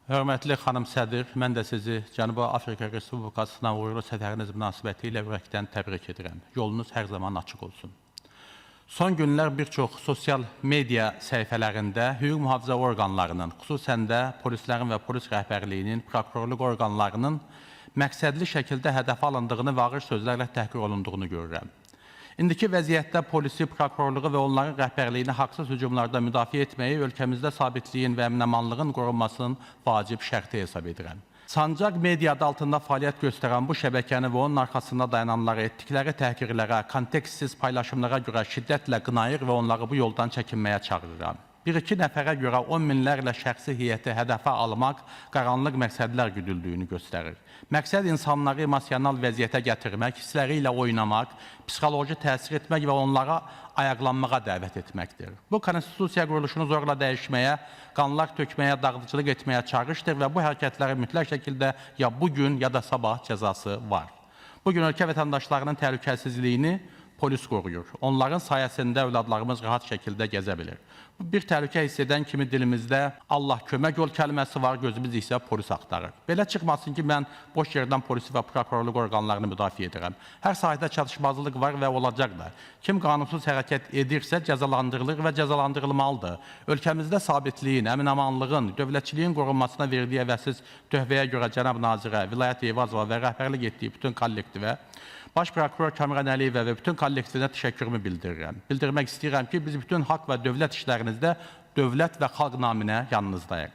Hörmətli xanım sədr, mən də sizi Cənubi Afrika Respublikasına uğurlu səfəriniz münasibətilə ürəkdən təbrik edirəm. Yolunuz hər zaman açıq olsun. Son günlər bir çox sosial media səhifələrində hüquq mühafizə orqanlarının, xüsusən də polislərin və polis rəhbərliyinin, prokurorluq orqanlarının məqsədli şəkildə hədəfə alındığını və ağır sözlərlə təhqir olunduğunu görürəm. İndiki vəziyyətdə polisi, prokurorluğu və onların rəhbərliyini haqsız hücumlarda müdafiə etməyi ölkəmizdə sabitliyin və əminamanlığın qorunmasının vacib şərti hesab edirəm. Sancaq Media adı altında fəaliyyət göstərən bu şəbəkəni və onun arxasında dayananları etdikləri təhqirlərə, kontekstsiz paylaşımlara görə şiddətlə qınayır və onları bu yoldan çəkinməyə çağırıram. Bir-iki nəfərə görə on minlərlə şəxsi heyəti hədəfə almaq qaranlıq məqsədlər güdüldüyünü göstərir. Məqsəd insanları emosional vəziyyətə gətirmək, hissləri ilə oynamaq, psixoloji təsir etmək və onlara ayaqlanmağa dəvət etməkdir. Bu, konstitusiya quruluşunu zorla dəyişməyə, qanlar tökməyə, dağıdıcılıq etməyə çağırışdır və bu hərəkətlərin mütləq şəkildə ya bu gün, ya da sabah cəzası var. Bugün ölkə vətəndaşlarının təhlükəsizliyini polis qoruyur. Onların sayəsində övladlarımız rahat şəkildə gəzə bilir. Bir təhlükə hiss edən kimi dilimizdə Allah kömək ol kəlməsi var, gözümüz isə polis axtarır. Belə çıxmasın ki, mən boş yerdən polisi və prokurorluq orqanlarını müdafiə edirəm. Hər sahədə çatışmazlıq var və olacaq da. Kim qanunsuz hərəkət edirsə cəzalandırılır və cəzalandırılmalıdır. Ölkəmizdə sabitliyin, əminamanlığın, dövlətçiliyin qorunmasına verdiyi əvəzsiz töhfəyə görə cənab nazirə, Vilayət Eyvazova və rəhbərlik etdiyi bütün kollektivə, Baş prokuror Kamran Əliyevə və bütün kollektivinə təşəkkürümü bildirirəm. Bildirmək istəyirəm ki, biz bütün haqq və dövlət işlərinizdə dövlət və xalq naminə yanınızdayıq.